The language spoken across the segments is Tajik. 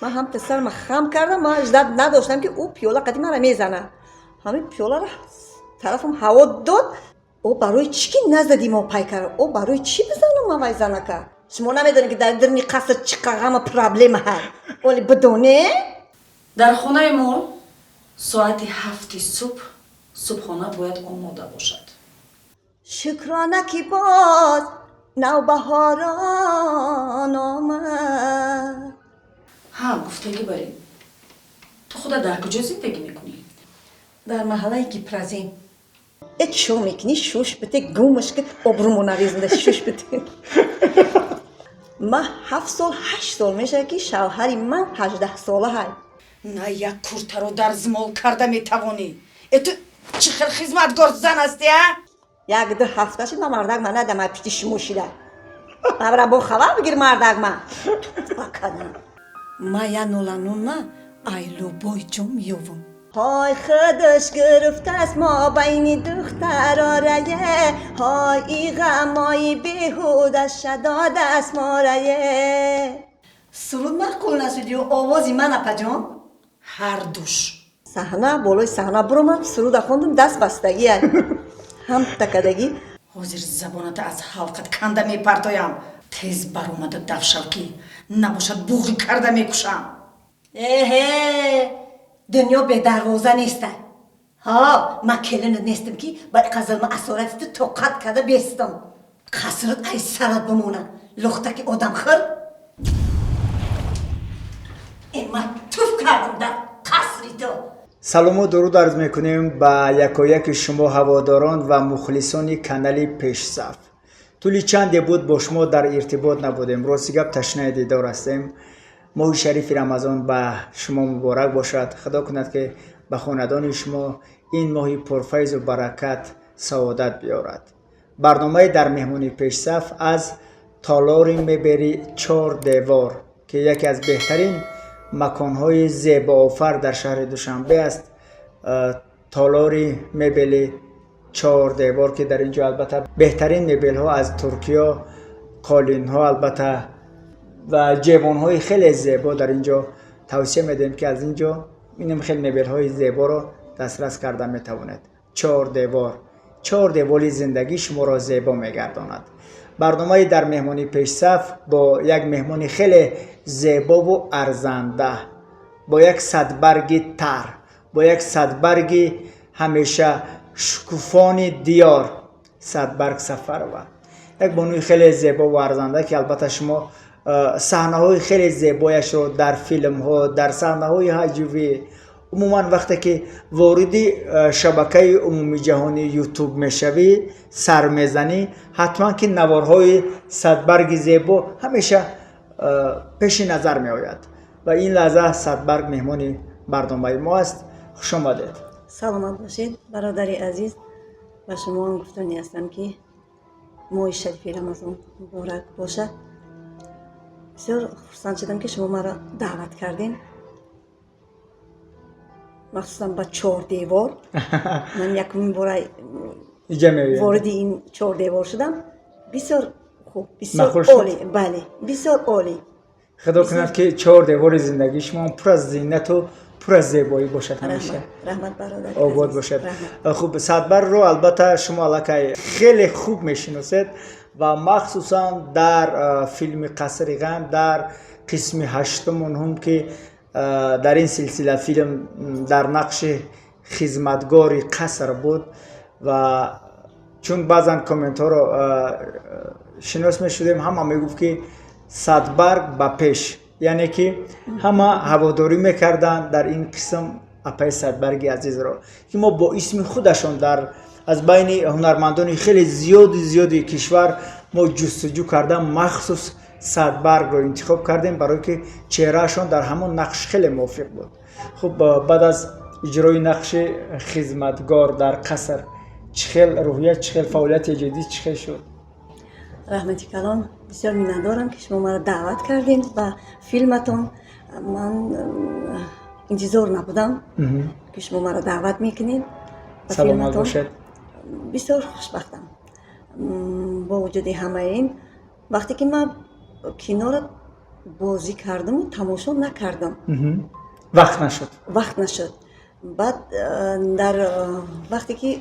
Ман ҳам сарма хам кардам, ман ждать надоштам, ки ӯ пиёла қади мара мезана. Ҳамин пиёларо тарафам ҳаво дод. О, барои чӣ ки назади мо пайкара? О, барои чӣ бизанам ман вай занака? Шумо намедонед, ки дар дирни қаср чӣ қағама проблема ҳай. Оли бидоне. Дар хонаи мо соати 7-и субҳ субҳона бояд омода бошад. Шукрона, ки боз навбаҳорон омад. Ҳа, гуфтагӣ барин, ту худа дар куҷо зиндагӣ мекунӣ? Дар маҳаллаи Гипразин. Э, чо мекунӣ? Шуш бите, гумаш ки обрӯмо нарезанда, шуш бите. Ман 7 сол, 8 сол мешавад, ки шавҳари ман 18-сола ҳай. На як куртаро дар зимол карда метавонӣ. Э, ту чӣ хел хизматгор зан ҳастӣ, а? Як ду ҳафта шуд, ман мардак ма надам, пити шумо шида. Мабра бо хабар бигир, мардак ма кадам. Ма я нулануна ай любой ҷо меёвам. Ҳой, худаш гирифтааст мо байни духтарорае. Ҳой, и ғамои беҳуда шадодааст морае. Суруд маъқул нашуд ё овози ман, апаҷон? Ҳар душ. Саҳна, болои саҳна биромад, суруда хондум, даст бастагия ҳам такадагӣ. Ҳозир забоната аз ҳалқат канда мепартоям. Тез баромада дафшав, ки набошад, буғӣ карда мекушам. Эҳе, дунё бедарвоза неста. Ҳа, ман келинат нестам, ки ба қазалма асорати ту тоқат карда бестам. Қасрат ай сарат бимона, лухтаки одамхӯр. Э, ман туф кардам дар қасри ту. Салому дуруд арз мекунем ба якояки шумо, ҳаводорон ва мухлисони канали Пешсаф. Тӯли чанде буд, бо шумо дар иртибот набудем. Рости гап, ташнаи дидор ҳастем. Моҳи шарифи Рамазон ба шумо муборак бошад. Худо кунад, ки ба хонадони шумо ин моҳи пурфайзу баракат саодат биёрад. Барномаи «Дар меҳмонии пешсаф» аз толори мебели «Чор девор», ки яке аз беҳтарин маконҳои зебоофар дар шаҳри Душанбе аст. Толори мебели «Чор девор», ки дар ин ҷо албатта беҳтарин мебелҳо аз Туркиё, қолинҳо албатта ва ҷевонҳои хеле зебо дар ин ҷо. Тавсия медиҳем, ки аз ин ҷо инам хеле мебелҳои зеборо дастрас карда метавонед. «Чор девор», чор девори зиндагӣ шуморо зебо мегардонад. Барномаи «Дар меҳмонии пешсаф» бо як меҳмони хеле зебову арзанда, бо як садбарги тар, бо як садбарги ҳамеша шукуфони диёр, Садбарг Сафарова, як бонуи хеле зебову арзанда, ки албатта шумо саҳнаҳои хеле зебояшро дар филмҳо, дар саҳнаҳои ҳаҷвӣ, умуман вақте ки вориди шабакаи умумиҷаҳонии Ютуб мешавӣ, сар мезанӣ, ҳатман ки наворҳои Садбарги зебо ҳамеша пеши назар меояд. Ва ин лаҳза Садбарг меҳмони барномаи мо аст. Хушомадед. Саломат бошед, бародари азиз. Ба шумо ҳам гуфтанӣ ҳастам, ки моҳи шарифи Рамазон муборак бошад. Бисёр хурсанд шудам, ки шумо маро даъват кардем, махсусан ба «Чор девор». Ман якумин бора иҷа меоям. Вориди ин чор девор шудам. Бисёр хуб, бисёр Маъқул шуд? олӣ, бале, бисёр олӣ. Худо кунад, ки чор девори зиндагии шумо пур аз зинату пур аз зебоӣ бошад ҳамеша. Раҳмат, раҳмат, бародари Обод азиз. бошад. Раҳмат. Хуб, Садбаргро албатта шумо аллакай хеле хуб мешиносед ва махсусан дар филми «Қасри ғам», дар қисми ҳаштуму нуҳум, ки дар ин силсила филм дар нақши хизматгори қаср буд. Ва чун баъзан комментҳоро шинос мешудем, ҳама мегуфт, ки Садбарг ба пеш, яъне ки ҳама ҳаводорӣ мекарданд дар ин қисм апаи Садбарги азизро, ки мо бо исми худашон дар аз байни ҳунармандони хеле зиёди зиёди кишвар мо ҷустуҷӯ карда, махсус Садбаргро интихоб кардем, барое ки чеҳраашон дар ҳамон нақш хеле мувофиқ буд. Хуб, баъд аз иҷрои нақши хизматгор дар қаср чӣ хел рӯҳия, чӣ хел фаъолияти эҷодӣ, чӣ хел шуд? Раҳмати калон. Бисёр миннатдорам, ки шумо маро даъват кардем ба филматон. Ман интизор набудам, ки шумо маро даъват мекунед ба Саломат филматон. бошед. Бисёр хушбахтам. Бо вуҷуди ҳамаи ин, вақте ки ман киноро Бозӣ кардаму тамошо накардам. Вақт нашуд. Вақт нашуд. Баъд дар вақте ки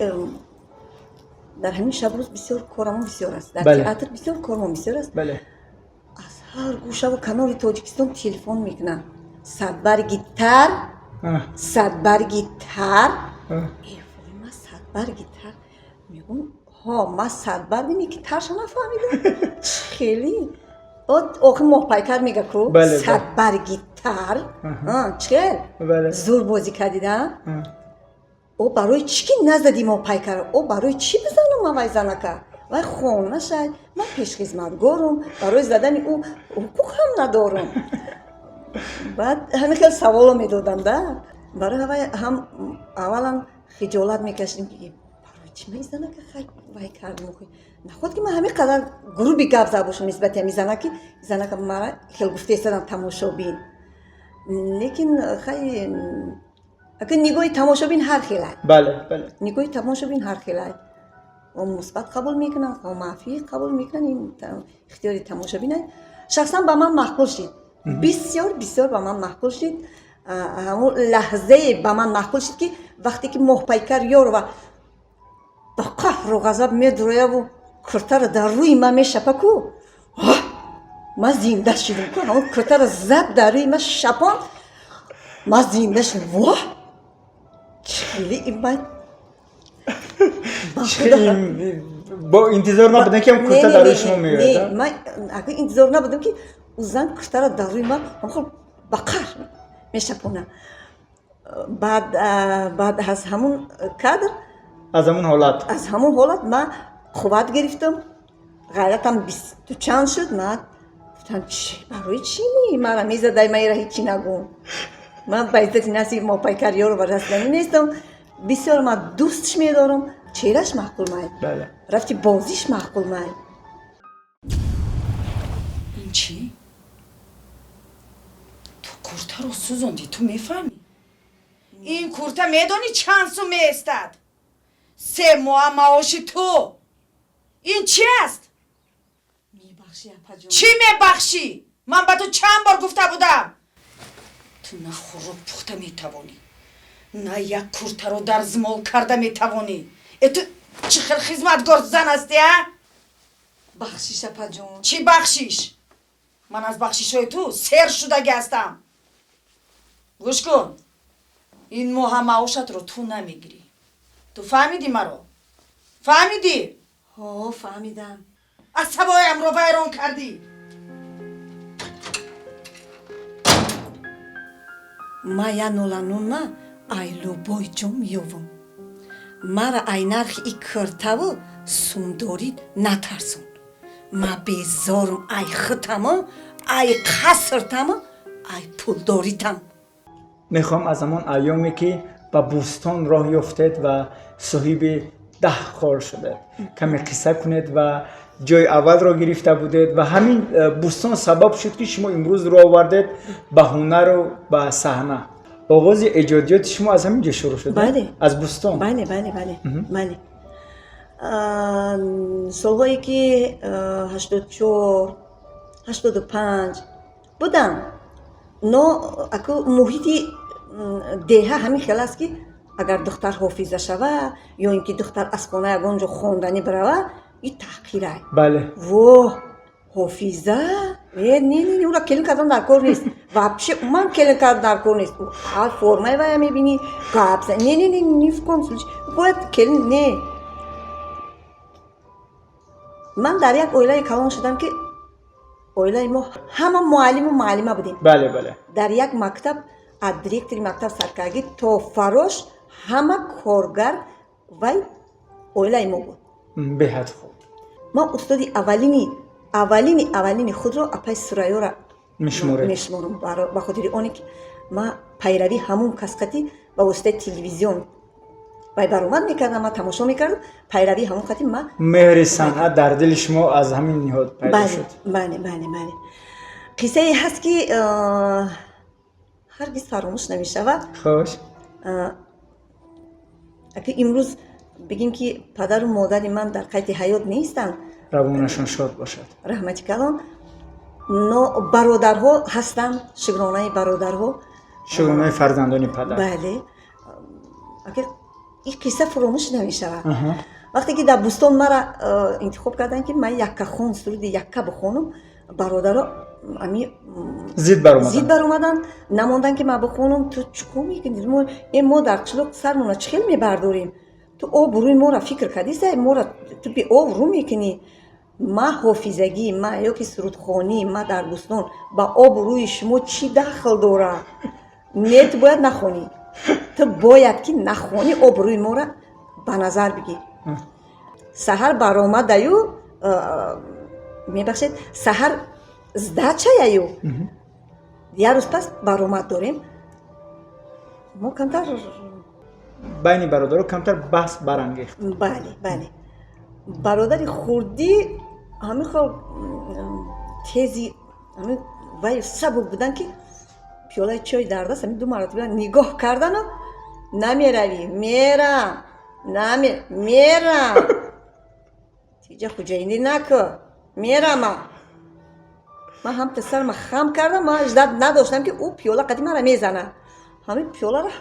дар ҳамин шабрӯз бисёр корамон бисёр аст, дар театр бисёр кормон бисёр аст. Аз ҳар гӯшаву канори Тоҷикистон телефон мекунанд: садбарги тар, садбарги тар. Э вой, ма садбарги тар мегӯм, ҳо, ма садбарги ки тарша нафаҳмидам, чӣ хеле охи Моҳпайкар мега ку садбарги тар, чӣ хел зур бозӣ кардида. О, барои чӣ ки назади Моҳпайкара? О, барои чӣ бизанам ман вай занака? Вай хонашай, ман пешхизматгорум, барои задани ӯ ҳуқуқ ҳам надорам. Баъд ҳамин хел саволо медодам да барои вай ҳам. Аввалан хиҷолат мекашидем, ки барои чӣ ман занака хай вай кардам? Наход ки ман ҳамин қадар грубый гап зада бошам нисбати ҳамин занаки, занака мара хел гуфтаистадам тамошобин. Лекин хай, ака, нигоҳи тамошобин ҳар хелай. бале бале Нигоҳи тамошобин ҳар хелай, мусбат қабул мекунанд, манфӣ қабул мекунанд, ин ихтиёри тамошобин. Шахсан ба ман маъқул шид, бисёр бисёр ба ман маъқул шид. Ҳамон лаҳзае ба ман маъқул шид, ки вақте ки Моҳпайкар Ёрова ба қаҳру ғазаб медурояву куртаро дар рӯи ман мешапа ку, ман зинда шидам ку. Ҳамон куртаро зад дар рӯи ман шапон, ман зинда шидам. Воҳ, хеле ман. Бо интизор набудем, ки курта дар рӯи шумо меояд. Ман агар интизор набудам, ки ӯ зан куртаро дар рӯи ман ба қаҳр мешапонад. Баъд аз ҳамун кадр, аз ҳамун ҳолат, аз ҳамун ҳолат ман қувват гирифтам, ғайратам бисту чанд шуд. Ман гуфтам: чи, барои чӣ мара мезадай? Ман ира ҳечи нагӯм, ман ба иззати нафси Моҳпайкар Ёрова расиданӣ нестам. Бисёр ман дӯстш медорам, чеҳраш маъқул май, рафти бозиш маъқул май. Ин чӣ? Ту куртаро сӯзондӣ, ту мефаҳмӣ? Ин курта медонӣ чанд сум меистад? 3 моҳа маоши ту. Ин чӣ аст? Мебахшӣ, апаҷон. Чӣ мебахшӣ? Ман ба ту чанд бор гуфта будам, ту на хӯрок пухта метавонӣ, на як куртаро дарзмол карда метавонӣ. Э, ту чӣ хел хизматгор зан ҳастӣ, а? Бахшиш, апаҷон. Чӣ бахшиш? Ман аз бахшишҳои ту сер шудагӣ ҳастам. Гӯш кун, ин моҳа маошатро ту намегирӣ. Ту фаҳмидӣ маро, фаҳмидӣ? Ҳо, фаҳмидам. Асабоямро вайрон кардӣ. Ма я нолануна ай любой ҷом ёвам. Мара ай нархи и киртаву сумдорӣ натарсон. Ма безорум ай хитаму, ай қасртаму, ай пулдоритам. Мехоҳам аз ҳамон айёме, ки ба Бӯстон роҳ ёфтед ва соҳиби 10 хол шудед, каме қисса кунед ва ҷои аввалро гирифта будед ва ҳамин Бӯстон сабаб шуд, ки шумо имрӯз рӯ овардед ба ҳунару ба саҳна. Оғози эҷодиёти шумо аз ҳамин ҷо шурӯъ шуд? Бале. Аз Бӯстон. Бале. Солҳое ки 84, 85 будам, но аку муҳити деҳа ҳамин хел аст, ки агар духтар ҳофиза шава ё ин ки духтар аз хона ягон ҷо хонданӣ бирава, и таҳқирай. Воҳ, ҳофиза, э, не, не, не, ура келин кардан дар кор нест, вообще умуман келин кардан дар кор нест. Ҳар формаи вая мебинӣ, гап не, не, не, ни в коем случае бояд келин не. Ман дар як оилаи калон шудам, ки оилаи мо ҳама муаллиму муаллима будем. бале бале Дар як мактаб, аз директори мактаб саркаргӣ то фарош, ҳама коргар вай оилаи мо буд. Беҳад хуб. Ман устоди аввалини, аввалини, аввалини худро апаи Сурайёра мешуморед. Мешуморам, ба хотири оне ки ман пайравӣ ҳамун кас қати ба воситаи телевизион вай баромад мекардам, ман тамошо мекардам, пайравии ҳамон қати ман. Меҳри санъат дар дили шумо аз ҳамин ниҳод пайдо шуд. Бале, қиссае ҳаст, ки ҳаргиз фаромӯш намешавад. Ака, имрӯз бигем, ки падару модари ман дар қайди ҳаёт нестанд. Равонашон шод бошад. Раҳмати калон. Но бародарҳо ҳастанд, шукронаи бародарҳо. Шукронаи фарзандони падар. Бале, ин қисса фуромӯш намешавад. Вақте ки дар Бӯстон мара интихоб карданд, ки ман яккахон, суруди якка бихонам, бародаро ами зид баромаданд. Зид баромаданд, намонданд, ки ман бихонам. Ту чӣ кор мекунӣ? Э, мо дар қишлоқ сармона чӣ хел мебардорем? Ту обрӯи моро фикр кардӣ? Мора ту беобрӯ мекунӣ. Ма ҳофизагӣ ма ё ки сурудхонӣ ма дар Бӯстон ба обрӯи шумо чӣ дахл дорад? Не, ту бояд нахонӣ, ту бояд ки нахонӣ, обрӯи моро ба назар бигир. Саҳар баромадаю, мебахшед, саҳар сдача яю, як рӯз пас баромад дорем мо камтар. Байни бародаро камтар баҳс барангехт. Бале, бародари хурдӣ ҳамин хел тези вай сабук будан, ки пиёлаи чой дар даст, ҳамин ду маротиба нигоҳ кардану: «Намеравӣ?» «Мерам». «Наме, мерам». «Тиҷа хуҷаинӣ наку, мерама». Ман ҳам сарма хам кардам, ман ждать надоштам, ки ӯ пиёла қади мара мезана. Ҳамин пиёларо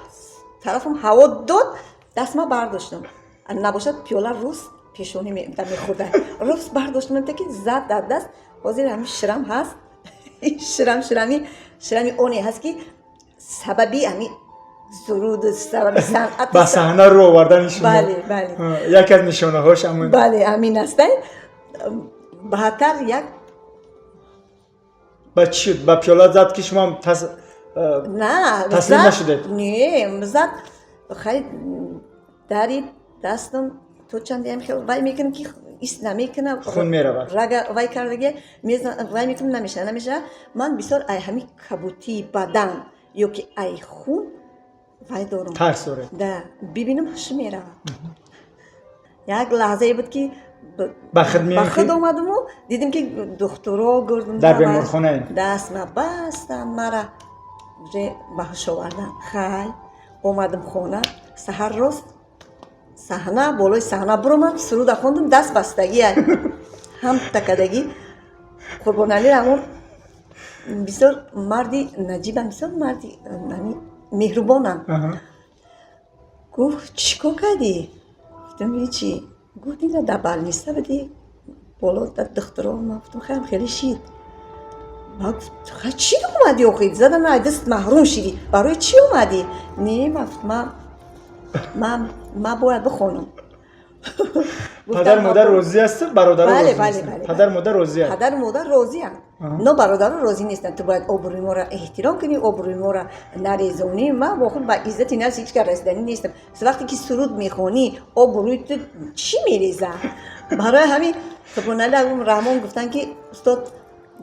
тарафам ҳаво дод, дастма бардоштам, набошад пиёла рост пешонӣ мехӯрда. Рост бардоштам, ки зад дар даст. Ҳозир ҳамин шрам ҳаст, шрам, шрами оне ҳаст, ки сабаби ҳамин суруду сабаби санъат ба саҳна рӯ овардани шумо. Бале. Яке аз нишонаҳош ҳамин. Бале, ҳамин астай. Баъдтар як Ба чӣ шуд? Ба пиёла зад, ки шумо На. таслим Зад. нашудед? Не, зад, хай, дари дастам то чандеам хел вай мекунам, ки ис намекунам. Хун меравад. Рага вай кардаги вай мекунам, намеша, намеша. Ман бисёр ай ҳамин кабутии бадан ё ки ай хун вай дорам. Тарс доред. Да, бибинам, ҳушм меравад. Як лаҳзае буд, ки Ба худ ба меоем, худ ки омадаму дидем, ки духтуро гурдум. Дар беморхонаем. Дастма бастан, мара уже ба ҳуш овардан. Хай, омадам хона, саҳар рост саҳна, болои саҳна буромад, суруда хондум, даст бастагия, ҳам такадагӣ. Қурбоналӣ ҳамон бисёр марди наҷибам, бисёр марди ҳамин меҳрубонам. Гуфт: «Чӣ кор кардӣ?» Гуфтам: «Ҳечи». Гуфт: «Ина дар больница будӣ, боло дар духтуро». Ман гуфтам: «Хайм, хеле шид». Баъд гуфт: «Хай, чӣ омадӣ охи? Задан, ай даст маҳрум шидӣ, барои чӣ омадӣ?» «Не, ман гуфт, ман бояд бихонам». Падар модар розӣ ҳасту бародаро Бале. розӣ Бале. нестанд? Бале. Падар модар розианд. Падару модар розианд, но бародаро розӣ нестанд. «Ту бояд обрӯи моро эҳтиром кунӣ, обрӯи моро нарезонӣ». Ман бо худ ба иззати нафс ҳеҷ кар расиданӣ нестам. Вақте ки суруд мехонӣ, обрӯи ту чӣ мереза? Барои ҳамин Қурбоналӣ Раҳмон гуфтанд, ки устод,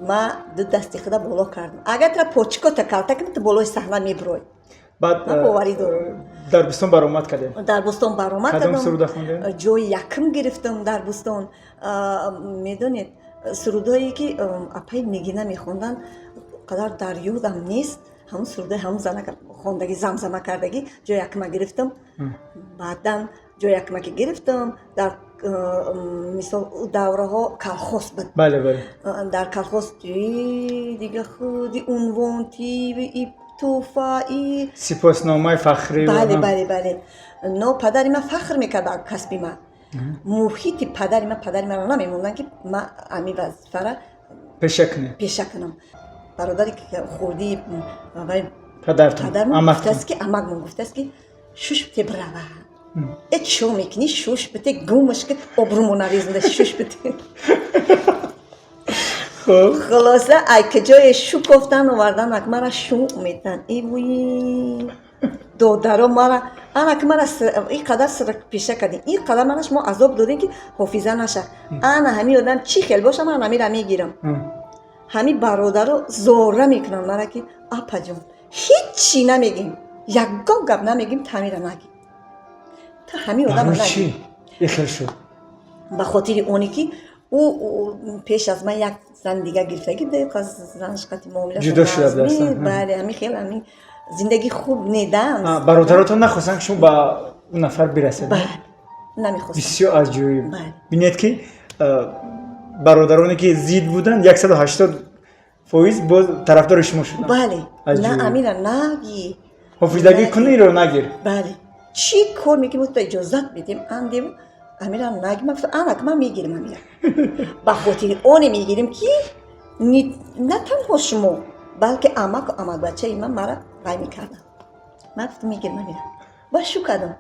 ма ду дасти худа боло кардам, агар тра почкота калта кунӣ, ту болои саҳна мебурой. Баъд Ман боварӣ дорам. Дар Бӯстон баромад кардем. Дар Бӯстон баромад Кадом кардам. суруда хондем? Ҷои якум гирифтам дар Бӯстон. Медонед, сурудҳое ки апаи Нигина мехонданд, қадар дар ёдам нест. Ҳамун сурудҳои ҳамун зана хондагӣ, замзама кардагӣ, ҷои якума гирифтам. Баъдан ҷои якума ки гирифтам, дар мисол, давраҳо колхоз буд. бале бале Дар колхоз дига худи унвон тиби и тӯҳфа и Сипосномаи фахрӣ. Бале, бале. Но падари ман фахр мекард ба касби ман. Муҳити падари ман, падари маро намемонданд, ки ман ҳамин вазифара пеша кунед. Пеша кунам. Бародари хурдии вай падартон падармон амактон гуфтааст, ки амакмон гуфтааст, ки шуш бите, бирава. Э, чо мекунӣ? Шуш бите, гумаш ки, обрӯмо нарезонда, шуш бите. Хуб. Хулоса, ай киҷое шу кофтан овардан, ак мара шу метан. И вуи, додаро мара, ана ки мара ин қадар пеша кардем, ин қадар мара шумо азоб додем, ки ҳофиза наша. Ана ҳамин одам чӣ хел боша, ман ҳамира мегирам. Ҳамин бародаро зора мекунанд мара, ки апаҷон, ҳиччи намегем, ягон гап намегем, тамира нагӣ, та ҳамин одама Барои нагӣ. Чӣ ихел шуд? Ба хотири оне ки ӯ пеш аз ман як зани дигар гирифтагӣ, занаш қати муомила Ҷудо шуда будааст, Бале, ҳамин хел, ҳамин зиндагӣ хуб недам. Бародаротон нахостанд, ки шумо ба он нафар бирасед? Бале, намехостам. Бисёр аҷоиб. Бале. Бинед, ки бародароне ки зид буданд, 180 Фоиз боз тарафдори шумо шудам. Бале, на амира наги. Ҳофизагӣ куниро нагир. Бале, чӣ кор мекунӣ, мо иҷозат медиҳем, андем амира наги. Ман гуфтам, анак ман мегирам амира. Ба хотири оне мегирем, ки на танҳо шумо, балки амаку амакбачаи ман мара вай мекарданд. Ман гуфтам, мегирам амира. Ба шу кардам.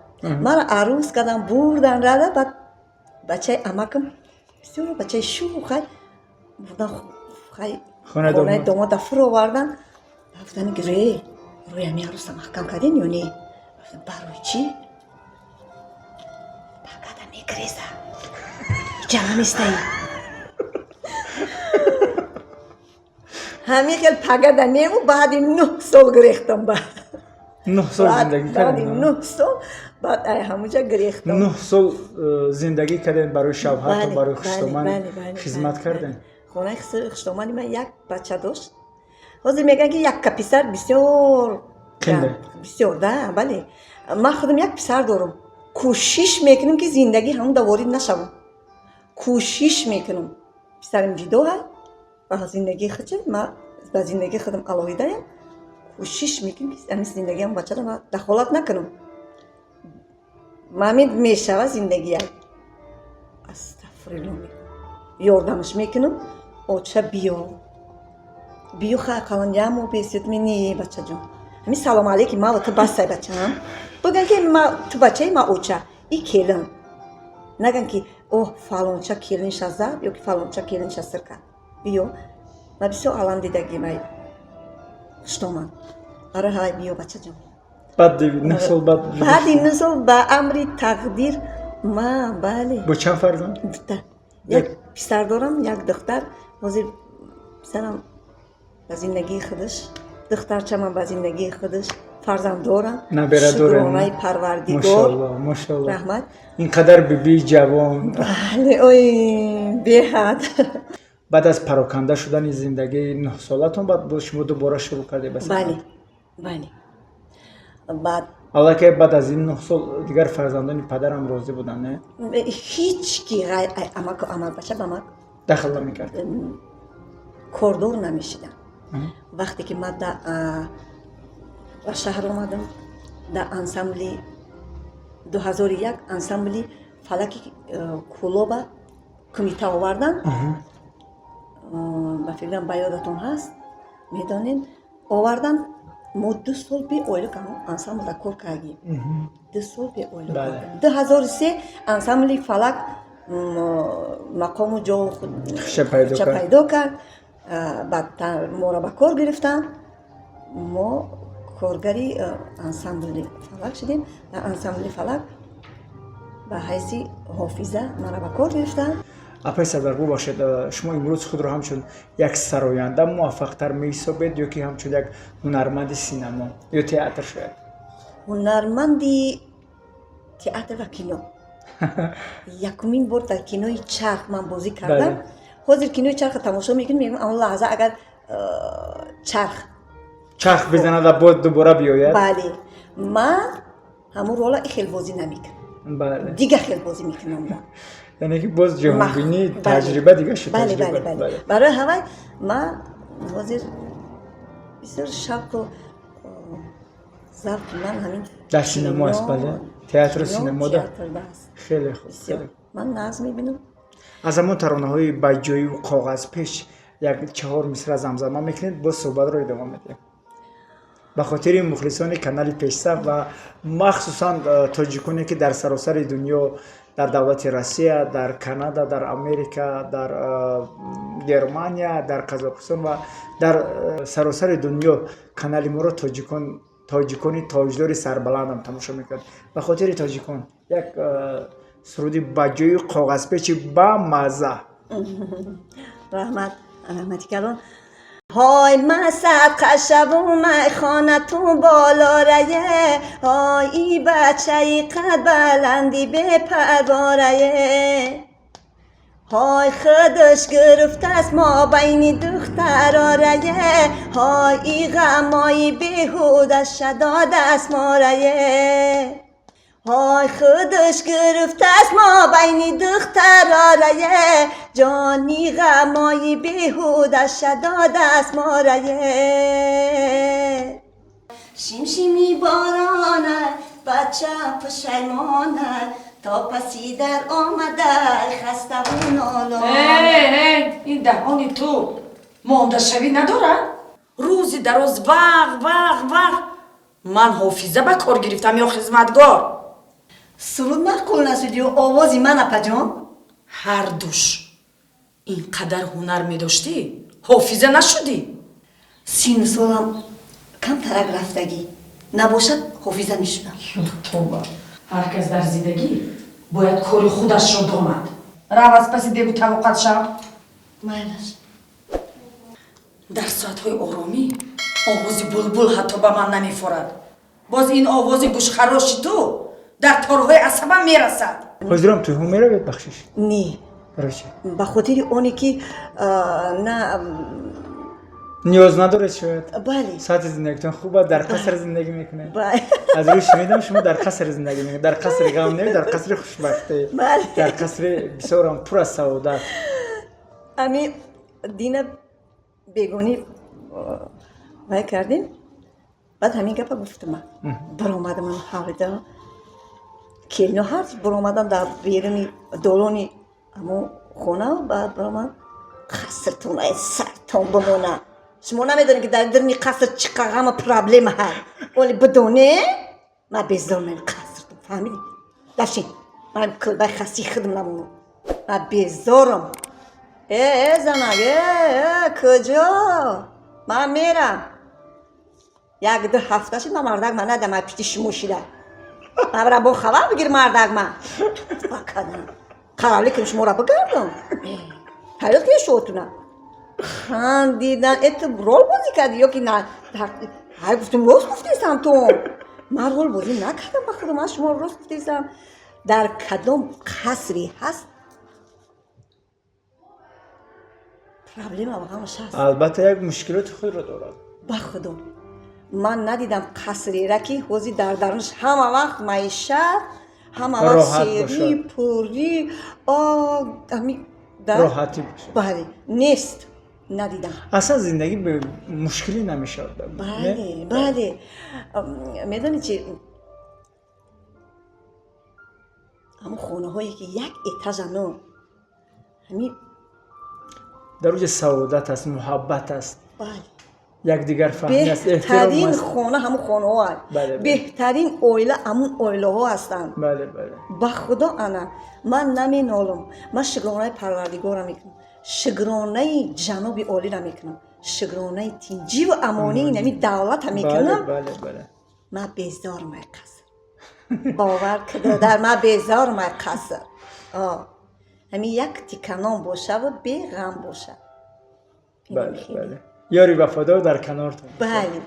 Мара арӯз кардам, бурдан рада, баъд бачаи амакам бисёр бачаи шӯх хай бурдан, хай хонаи домода фуровардан. Гуфтанд, ки ре рӯи ами арӯса маҳкам кардин ё не? Гуфтам, барои чӣ? Пагада мегреза, иҷа наместаи. Ҳамин хел пагада нему, баъди 9 сол гирехтам ба. 9 сол зиндагӣ баъди 9 сол баъд ай ҳамуҷа гирехтам. 9 сол зиндагӣ кардем, барои шавҳартон, барои хуштоман хизмат кардем. Хонаи хуштомани ман як бача дошт. Ҳозир мегӯянд, ки якка писар бисёр бисёр да. Бале, ман худам як писар дорам, кӯшиш мекунам, ки зиндагӣ ҳамуда ворид нашавам. Кӯшиш мекунам. Писарам ҷудо ҳай ба зиндагии худша, ман ба зиндагии худам алоҳидаям. Кӯшиш мекунам, ки ҳамин зиндагиам бачаро ман дахолат накунам. Мамин мешава зиндагия, астағфирулло, ёрдамаш мекунам. Оча, биё, биё, хай ақаллан як моҳ бесед. Не, бачаҷон, ҳамин салому алейкум ман ва ту басай, бачаам. Бигӯян, ки ту бачаи ма, оча и келин. Наган, ки оҳ, фалонча келинша зад ё ки фалонча келинша сир кард. Биё, ма бисёр алам дидагӣ май хуштоман. Ара ҳай, биё, бачаҷон. Баъди 9 сол баъд. Баъди 9 сол ба амри тақдир ма, бале. Бо чанд фарзанд? Дута. Як писар дорам, як духтар. Ҳозир писарам ба зиндагии худаш, духтарчамам ба зиндагии худаш, фарзанд дорам. Набера дорем. Шукронаи Парвардигор. Мошалло, мошалло. Раҳмат. Ин қадар бибии ҷавон. Бале, ой, беҳад. Баъд аз пароканда шудани зиндагии 9-солатон баъд боз шумо дубора шурӯъ кардед ба Бале, бале, баъд. Аллакай баъд аз ин 9 сол дигар фарзандони падарам розӣ буданд, не? Ҳеҷ ки ғайр амаку амакбача ба ман дахл намекард. Кордор намешидам. Вақте ки ман ба шаҳр омадам, дар ансамбли 2001, ансамбли Фалаки Кӯлоба кумита овардан, ба фикрам, ба ёдатон ҳаст, медонед, овардан. Мо 2 сол беойлук ҳамон ансамблда кор кардем. 2 сол беойлук. 2003 ансамбли Фалак мақому ҷоу пайдо кард, баъд моро ба кор гирифтанд. Мо коргари ансамбли Фалак шудем. Дар ансамбли Фалак ба ҳайси ҳофиза маро ба кор гирифтанд. Апаи Садаргул, бошед, шумо имрӯз худро ҳамчун як сароянда муваффақтар меҳисобед ё ки ҳамчун як ҳунарманди синамо ё театр шояд? Ҳунарманди театр ва кино. Якумин бор дар кинои Чарх ман бозӣ кардам. Ҳозир кинои Чархро тамошо мекунем, мегӯям, он лаҳза агар чарх чарх бизанада, боз дубора биёяд. Бале, ман ҳамун рола и хел бозӣ намекунам, дига хел бозӣ мекунам. Яъне ки боз ҷаҳонбинӣ, таҷриба дига шуд. Бале, барои ҳавай ман ҳозир бисёр шавқу завқи ман ҳамин дар синемо аст. Бале, театру синемода хеле хуб. Ман нағз мебинам. Аз ҳамон таронаҳои баҷоиву коғазпеч як чаҳор мисра замзама мекунед, боз суҳбатро идома медиҳем. Ба хотири мухлисони канали Пешсаф ва махсусан тоҷиконе, ки дар саросари дунё, дар давлати Россия, дар Канада, дар Америка, дар Германия, дар Қазоқистон ва дар саросари дунё канали моро тоҷикон, тоҷикони тоҷдори сарбаландам тамошо мекунад. Ба хотири тоҷикон як суруди баҷои коғазпечи ба мазза. Раҳмат, раҳмати калон. Ҳой, масадқа шаву майхонату болорае, ҳой, и бачаи қад баланди бепарворае, ҳой, худаш гирифтааст мо байни духтарорае, ҳой, и ғамои беҳудаша додааст морае. Ҳой, худаш гирифтааст мо байни духтарорае, ҷони ғамои беҳудаша додааст морае. Шимшими борона, бача пушаймона, то паси дар омада хаставу нолон. Ин даҳони ту мондашавӣ надорад? Рӯзи дароз вағ, вағ, вағ. Ман ҳофиза ба кор гирифтам ё хизматгор? Суруд маъқул нашуд ё овози ман, апаҷон? Ҳар душ. Ин қадар ҳунар медоштӣ, ҳофиза нашудӣ? 30 солам камтарак рафтагӣ набошад, ҳофиза мешудам. Тоба, ҳар кас дар зиндагӣ бояд кори худашро донад. Рав, аз паси дегу тавоқат шав. Майлаш. Дар соатҳои оромӣ овози булбул ҳатто ба ман намефорад. Боз ин овози гӯшхароши ту дар торҳои асабам мерасад. Ҳозирам тӯйҳо меравед, бахшиш? Не. Барои чӣ? Ба хотири оне ки на. Ниёз надоред шояд. Бале. Сатҳи зиндагитон хуб аст, дар қаср зиндагӣ мекунед. Бале. Аз рӯи шунидам, шумо дар қаср зиндагӣ мекунед, дар қасри ғам не, дар қасри хушбахтӣ. Бале. Дар қасри бисёрам пур аз саодат. Ами дина бегонӣ вай кардем, баъд ҳамин гапа гуфтама. Баромадам, ман ҳавлида келино ҳар баромадам дар беруни долони ҳамон хона. Баъд баромад: «Қасртон ай сартон бимона, шумо намедонед, ки дар даруни қаср чӣ ғама проблема ҳаст. Оли бидоне, ман безормем қасртон, фаҳмидӣ? Дафшин, ман кӯлбаи хасии худам намонам, ман безорам». Э, э, занак, э, э, куҷо? Ман мерам. 1-2 ҳафта шуд, ман мардак ман надам ай пишти шумо шида. Ман бо хабар бигир, мардак ман бакадам қаравлӣ кунем, шуморо бигардам, ҳаёт кунед шуотуна. Хандидан: «Э, ту рол бозӣ кардӣ ё ки на?» Ҳай, гуфтум, рост гуфтесам ту. Ман рол бозӣ накардам, ба худо, ман шумо рост гуфтесам. Дар кадом қасре ҳаст проблема ба ҳамаш ҳаст. Албатта, як мушкилоти худро дорад. Ба худо, ман надидам қасрера, ки ҳозир дар дарунаш ҳама вақт маишат, ҳама вақт Роҳат серӣ бошад. пурӣ ами роҳатӣ бошад. Бале, нест, надидам. Аслан зиндагӣ бе мушкилӣ намешавад. Бале, бале. Медонӣ чи, ҳамон хонаҳое, ки як этажану ҳамин. Дар оҷа саодат аст, муҳаббат аст, бале, якдигарфаҳмӣ аст, эҳтиром беҳтарин аст. хона ҳамон хонаҳо аст. Бале, бале. Беҳтарин оила ҳамун оилаҳо ҳастанд. бале бале Ба худо, ана ман наменолам. Ман шукронаи Парвардигорро мекунам, шукронаи ҷаноби олиро мекунам, шукронаи тинҷиву амонии нами давлата мекунам. бале бале Ман безорам ай қаср, бовар кидадар, ман безорам ай қаср. Ҳамин як тиканон бошаву беғам боша. бале бале ёри вафодор дар канортон. Бале.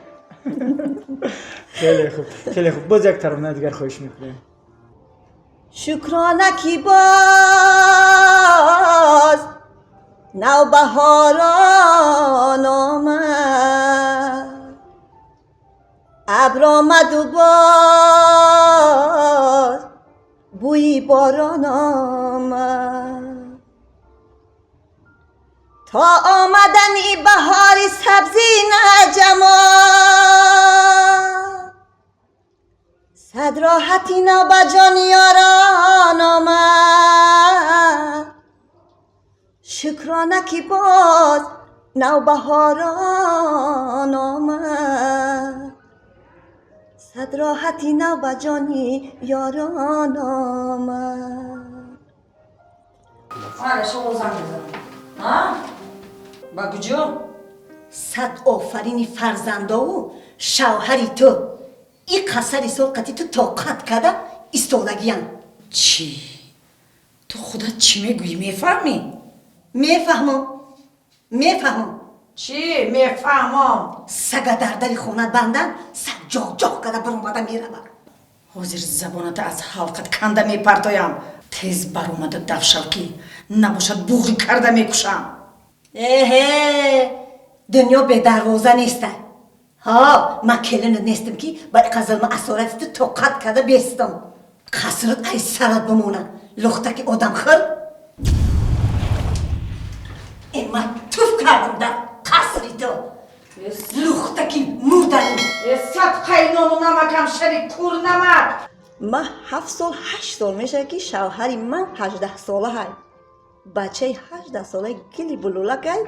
Хеле хуб, хеле хуб. Боз як таронаи дигар хоҳиш мекунем. Шукрона, ки боз навбаҳорон омад, абр омаду боз бӯи борон омад. То омадани баҳори сабзӣ наҷамол, сад роҳати нав ба ҷони ёрон омад. Шукрона, ки боз навбаҳорон омад, сад роҳати нав ба ҷони ёрон омад. Ана шумо занг мезанам. А? Ба куҷо? Сад офарини фарзандову шавҳари ту, и қасари соқати ту тоқат карда истодагиян. Чӣ? Ту худат чӣ мегӯӣ, мефаҳмӣ? Мефаҳмам, мефаҳмам. Чӣ мефаҳмам? Сага дар дари хона бандан, саг ҷоҷоҳ карда баромада меравад. Ҳозир забоната аз ҳалқат канда мепартоям. Тез баромада давшав, ки набошад буғӣ карда мекушам. Эҳе, дунё бедарвоза неста. Ҳо, ман келинат нестам, ки ба қазилма асорати ту тоқат карда бестам. Қасрат ай сарат бимонад, лухтаки одамхӯр. Э, ман туф кардам дар қасри ту, лухтаки мурданӣ. Э, садқаи нону намакам шави, кур намак. Ман 7 сол, 8 сол мешавад, ки шавҳари ман 18-сола ҳай, бачаи 18-солаи гили булулакай.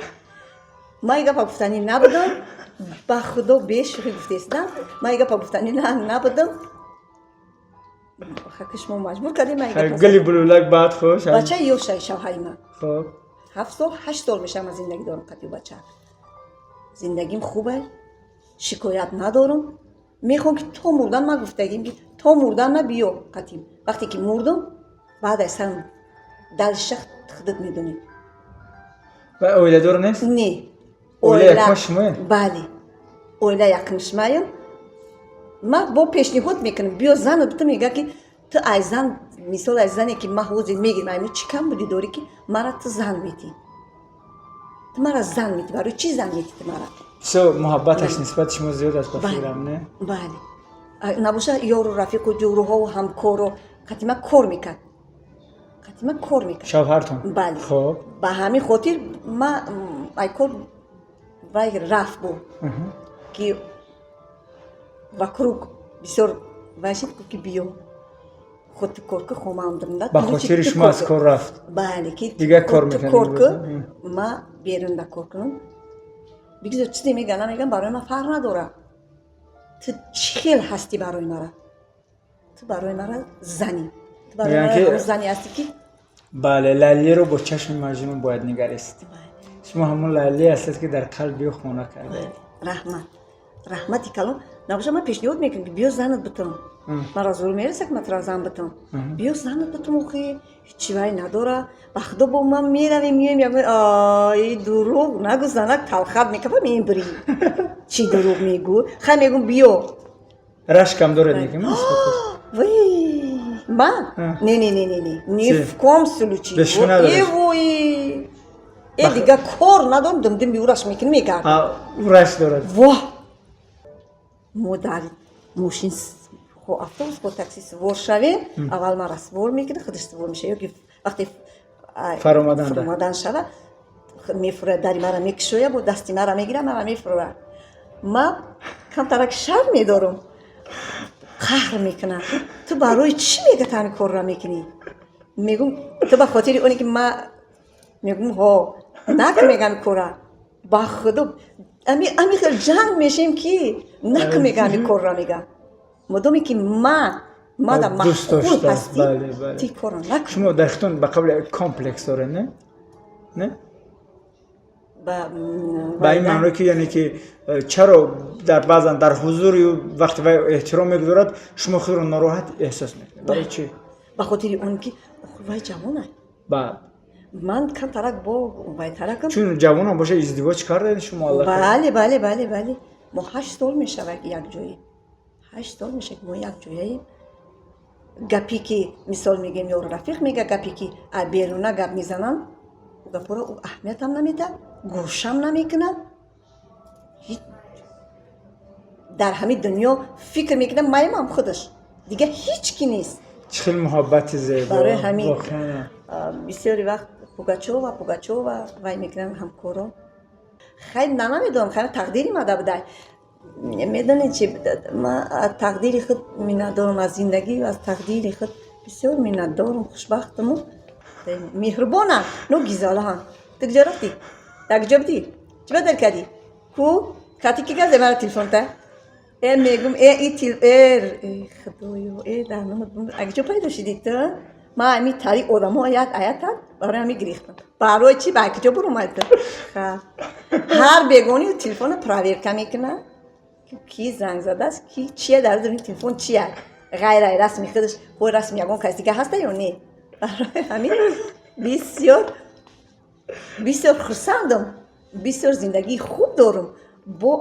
Ман и гапа гуфтанӣ набудам, ба худо, бешӯхӣ гуфтестам, ман и гапа гуфтанӣ набудам. Хаки шумо маҷбур кардем, ман и гапа. Гили булулак, баъд хуш. Бачаи ёшай шавҳари ман. 7 сол, 8 сол мешавад, ман зиндагӣ дорам қатъи бача. Зиндагим хубай, шикоят надорам. Мехоҳам, ки то мурдан, ман гуфтагим, ки то мурдан ма биё қатъим. Вақте ки мурдум, баъд аз сарам дальше худат медонӣ. Ва оиладор нест? Не. Оила якма шумоед? Бале, оила якм шумоем. Ман бо пешниҳод мекунам, биё зану ту. Мега, ки ту ай зан, мисол, аз зане, ки ман ҳозир мегирам, ай чӣ кам будӣ дорӣ, ки мара ту зан метӣ? Ту мара зан метӣ? Барои чӣ зан метӣ ту мара? Всё, муҳаббаташ нисбати шумо зиёд аст, ба фикрам, не? Бале. Набоша, ёру рафиқу ҷӯруҳову ҳамкоро қатима кор мекард, қатима кор мекард. Шавҳартон? Бале. Ба ҳамин хотир ма ай кор вай рафт буд, ки вокруг бисёр вай шид, гуфт, ки биё, худ ту кор ку, хомаам. Ба хотири шумо аз кор рафт? Бале, ки Дигар кор ту мекунед кор ку, имрӯз? ма берунда кор кунам. Бигзор чизе мегӯян, намегӯян, барои ман фарқ надорад. Ту чӣ хел ҳастӣ барои мара? Ту барои мара занӣ, ту барои Мегӯянд, мара ки ҳамон зане ҳастӣ, ки Бале, Лайлиро бо чашми Маҷнун бояд нигарист. Шумо ҳамон Лайлие ҳастед, ки дар қалби ӯ хона кардаед. Раҳмат, раҳмати калон. Набоша, ман пешниҳод мекунам, ки биё, занат битон. Мара зур мераса, ки ман тура зан битон. Биё, занат битон, охи ҳечи вай надора, ба худо. Бо ман меравем, миёем, як ай дурӯғ нагӯ, занак талхат мекафа, мебирӣ. Чӣ дурӯғ мегӯ? Хай, мегӯм, биё. Рашкам доред, неки нисбаташ? Вай, ман? Не, не, не, не, не, ни в коем случае. Бешӯ надоред? Э, вой, э, дига кор надорам, думдум биураш мекунӣ, мегардам. А, ӯ рашк дорад. Воҳ, мо дар мошин, хо автобус, хо такси сувор шавем, аввал мара сувор мекунад, худаш сувор мешава, ё ки вақте Фаромаданда. Фаромадан шава, мефурад, дари мара мекушоя, бо дасти мара мегира, мара мефурад. Ма камтарак шарм медорам, қаҳр мекунам. Ту барои чӣ, мега, ту ҳамин корро мекунӣ? Мегум, ту ба хотири оне, ки ма мегум, ҳо, нак мегам кора. Ба худо, ами хел ҷанг мешем, ки нак мега, ами корро мега. Модоме ки ма да Дӯст маъқул доштааст, ҳастӣ, бале, бале. ти корро накун. Шумо дар худтон ба қавли комплекс доред, не, не? Ба ин маъно, ки яъне ки чаро дар баъзан дар ҳузури ӯ, вақте вай эҳтиром мегузорад, шумо худро нороҳат эҳсос мекунед? Барои чӣ? Ба хотири он ки охир вай ҷавона. Баъд Ман камтарак бо вайтаракам. Чун ҷавонам боша, издивоҷ кардаед шумо аллакай. Бале, бале, бале, бале. Мо 8 сол мешавад, ки якҷоем. 8 сол мешавад, ки мо якҷояем. Гапе, ки мисол мегӯем, ёру рафиқ мега, гапе, ки беруна гап мезананд, ӯ гапҳоро ӯ аҳамиятам намедиҳад, гӯшам намекунад. Дар ҳамин дунё фикр мекунам, маямам худаш, дигар ҳеҷ ки нест. Чӣ хел муҳаббати зебо! Барои ҳамин Воқеан. Бисёри вақт Пугачова, Пугачова вай мекунанд ҳамкоро. Хай, на, намедонам, хай, тақдири мада будай. Медонед чи, ман аз тақдири худ миннатдорам, аз зиндагӣ, аз тақдири худ бисёр миннатдорам, хушбахтаму меҳрубонам. Ну, гизолаҳам, ту куҷо рафтӣ? Дар куҷо будӣ? Чӣ бадал кардӣ? Ку кати ки газе мара телефонта? Э, мегум, э, и тил, э, худоё, э, дар номат, а куҷо пайдо шудӣ ту? Ман ҳами тари одамо як аятам, барои ҳами гирифтам. Барои чӣ, ба куҷо буромад ту? Ҳар бегони телефона проверка мекунад, ки занг задааст, ки чия дар ин телефон, чия ғайр ай расми худаш, ҳои расми ягон кас дига ҳаста ё не. Барои ҳамин бисёр бисёр хурсандам, бисёр зиндагии хуб дорам бо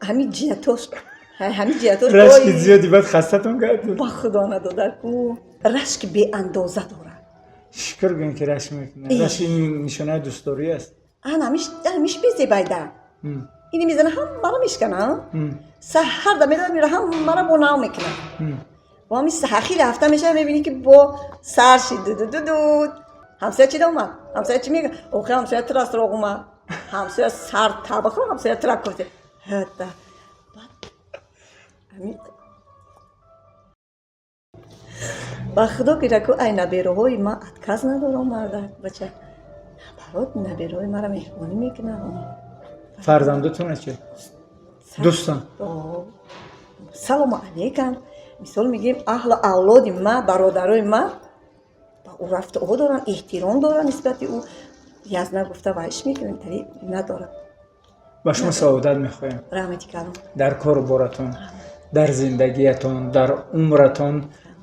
ҳамин ҷиҳатош, ҳамин ҷиҳатош. Рашки зиёди баъд хастатон кард? Ба худо надодар ку, рашки беандоза дорад. Шукр гӯем, ки рашк мекунад. Рашк ин нишонаи дӯстдорӣ аст. Ана ҳамиш безебайда ини мезана, ҳамаро мешкана, саҳарда медора, мера, ҳамаро бо нав мекунад. Бо ҳамин сахи рафта мешава, мебинӣ ки бо сар шид ду-ду-ду-ду. Ҳамсоя чӣ омад? Ҳамсоя чӣ мега? Охи ҳамсоя тура суроғ омад. Ҳамсоя сар табахо, ҳамсоя тура кофте. Ҳата. Ҳамин ба худо ки раку ай набераҳои ман отказ надорам, мардак бача. Барот набераҳои мара меҳрубонӣ мекунам. Фарзандотон чӣ? Дӯстон. Салому алейкум. Мисол мегӯем, аҳлу авлоди ма, бародарои ма ба ӯ рафтуо доранд, эҳтиром доранд нисбати ӯ. Язна гуфта вайш мекунем, тари надорам. Ба шумо саодат мехоҳем. Раҳмати калом. Дар кору боратон, дар зиндагиятон, дар умратон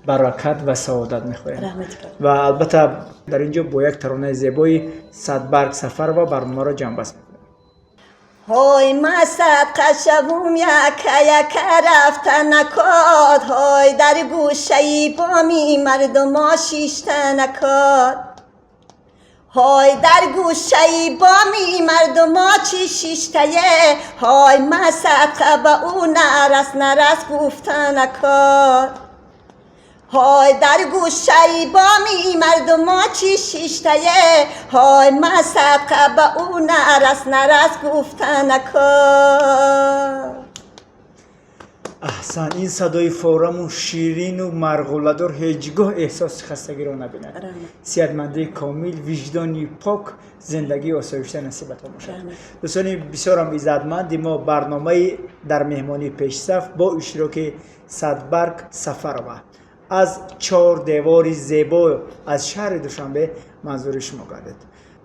баракат ва саодат мехоҳем. Раҳмати калом. Ва албатта дар ин ҷо бо як таронаи зебои Садбарг Сафарова барномаро ҷамъбаст мекунем. Ҳой, ма садқа шавум, яка яка рафта накод. Ҳой, дар гӯшаи боми мардумо шишта накод. Ҳой, дар гӯшаи боми мардумо чӣ шиштае. Ҳой, ма садқа ба ӯ нарас нарас гуфта накод. Ҳой, дар гӯшаи боми мардумо чӣ шиштае. Ҳой, ма садқа ба ӯ нарас нарас гуфта накод. Аҳсан, ин садои фораму ширину марғуладор ҳеҷ гоҳ эҳсоси хастагиро набинад. Раҳмат. Сиҳатмандии комил, виҷдони пок, зиндагии осоишта насибатон бошад. Раҳмат. Дӯстони бисёрам иззатманди мо, барномаи дар меҳмонии пешсаф бо иштироки Садбарг Сафарова аз чор девори зебо аз шаҳри Душанбе манзури шумо гардид.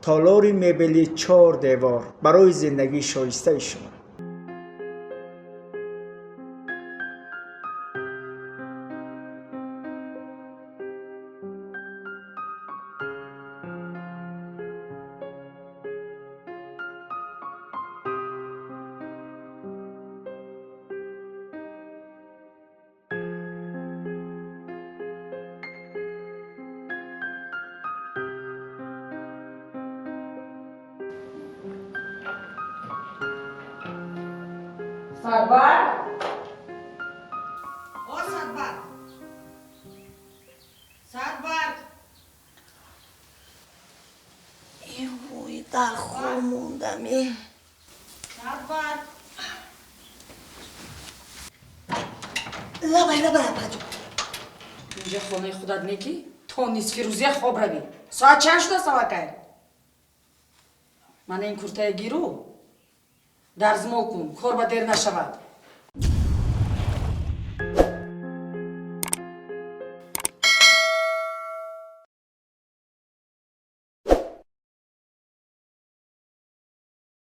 Толори мебели чор девор барои зиндагии шоистаи шумо. Садбарг? О, Садбарг! Садбарг! Вой, дар хоб мондаме. Садбарг! Лабай, лабай, апаҷон. Инҷа хонаи худат не ки то нисфи рӯзия хоб равӣ. Соат чанд шуда салакай? Мана ин куртая гиру. Дарзмол кун, кор ба дер нашавад.